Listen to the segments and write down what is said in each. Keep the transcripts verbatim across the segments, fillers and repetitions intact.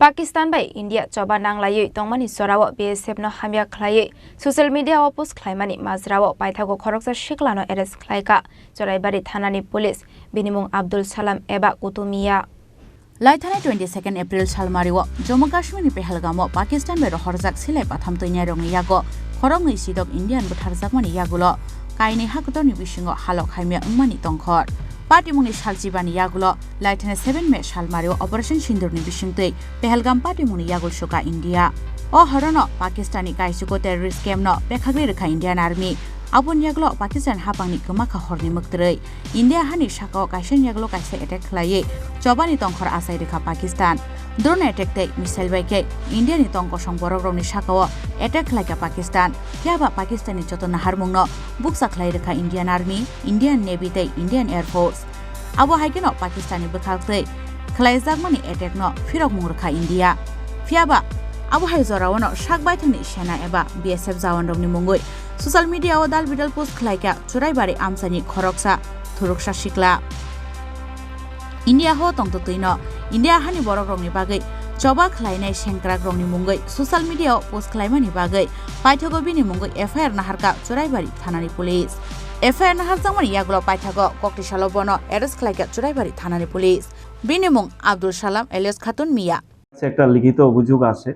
Pakistan bai India choba nanglaiwi tongmani jorao B S F no hamya khlaiwi social media o post khlaimani majrao paithago khoroksa siklano arrest khlaikha Choraibari thanani police, bini mung Abdul Salam eba Kutumiya. Laithanai twenty second April salmario Jammu Kashmir ni Pahalgam o Pakistan bai rohorjak silai patham twinairokni yago khoroknwi sidok Indian butharjakmani yagulo kainwi hakotorni bisingo halok hamya wngmani tongkhor. Patimungni salchibani yagulo laithani seven May salmario Operation Sindurni bisingtwi Pahalgam patimungni yagul suka India. O horono Pakistani kaisuko terrorist camp no pekhagwi rwkha Indian Army. Aboni yagulo Pakistan hapangni kwmakha horni mwktrwi. India hani sakao kaisa yagulo kaisa attack khlaiwi chobani tongkhor achai rwkha Pakistan. Drone attack tei missile bai khe India ni tong kosong borokrokni sakao attack khlaikha Pakistan. Phiyaba Pakistani joto naharmungno bukcha khlai rwkha Indian Army, Indian Navy tei Indian Air Force. Abo hai kheno Pakistani bwkhaktwi khlaijakmani attack no phirokmung rwkha India. Phiyaba abo hai jorao no sak baithangni sena eba B S F jawanrokni mungwi social media o dal bidal post khlaikha Churaibari amchaini khoroksa thuruksa sikla. India ho tongtwtwino India hani borokrokni bagwi choba khlainai sengkrakrokni mungwi social media o post khlaimani bagwi paithago bini mungwi F I R naharkha Churaibari thanani police. F I R naharjakmani yagulo paithago koktisalo bono arrest khlaikha Churaibari thanani police. Bini mung Abdul Salam alias Khatun Miya. কাছে একটা লিখিত অভিযোগ আছে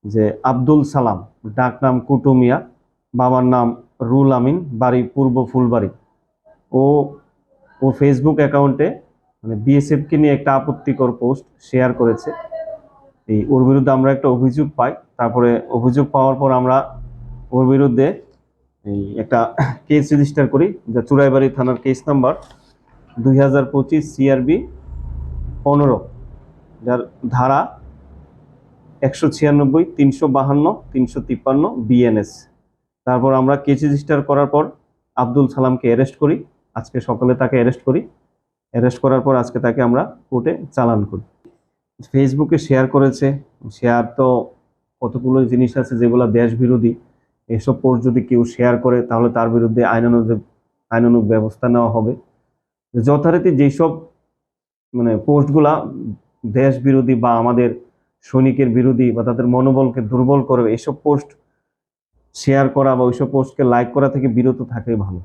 যে আব্দুল সালাম, ডাক নাম কুটু মিয়া, বাবার নাম রুল আমিন, বাড়ি পূর্ব ফুলবাড়ি। ও ওর ফেসবুক অ্যাকাউন্টে মানে বিএসএফকে নিয়ে একটা আপত্তিকর পোস্ট শেয়ার করেছে। এই ওর বিরুদ্ধে আমরা একটা অভিযোগ পাই। তারপরে অভিযোগ পাওয়ার পর আমরা ওর বিরুদ্ধে এই একটা কেস রেজিস্টার করি, যা চুড়াইবাড়ি থানার কেস নাম্বার দুই হাজার পঁচিশ সিআরবি পনেরো, যার ধারা একশো ছিয়ানব্বই, তিনশো বাহান্ন, তিনশো তিপ্পান্ন বিএনএস। তারপর আমরা কেস রেজিস্টার করার পর আব্দুল সালামকে অ্যারেস্ট করি। আজকে সকালে তাকে অ্যারেস্ট করি। অ্যারেস্ট করার পর আজকে তাকে আমরা কোর্টে চালান করি। ফেসবুকে শেয়ার করেছে, শেয়ার তো কতগুলো জিনিস আছে যেগুলো দেশ বিরোধী। এসব পোস্ট যদি কেউ শেয়ার করে, তাহলে তার বিরুদ্ধে আইনানুগ, আইনানুগ ব্যবস্থা নেওয়া হবে। যথারীতি যেসব মানে পোস্টগুলা দেশ বিরোধী বা আমাদের সৈনিকের বিরোধী বা তাদের মনোবলকে দুর্বল করবে, এসব পোস্ট শেয়ার করা বা ওইসব পোস্টকে লাইক করা থেকে বিরত থাকাই ভালো।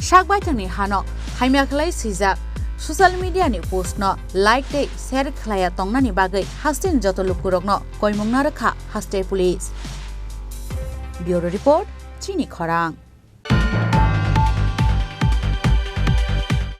Sak baithangni hano hamya khlai swijak social media ni post no like tei share khlaiya tongnani bagwi hasteni joto lukurokno koimung narwkha haste police. Bureau report, Chini Khorang.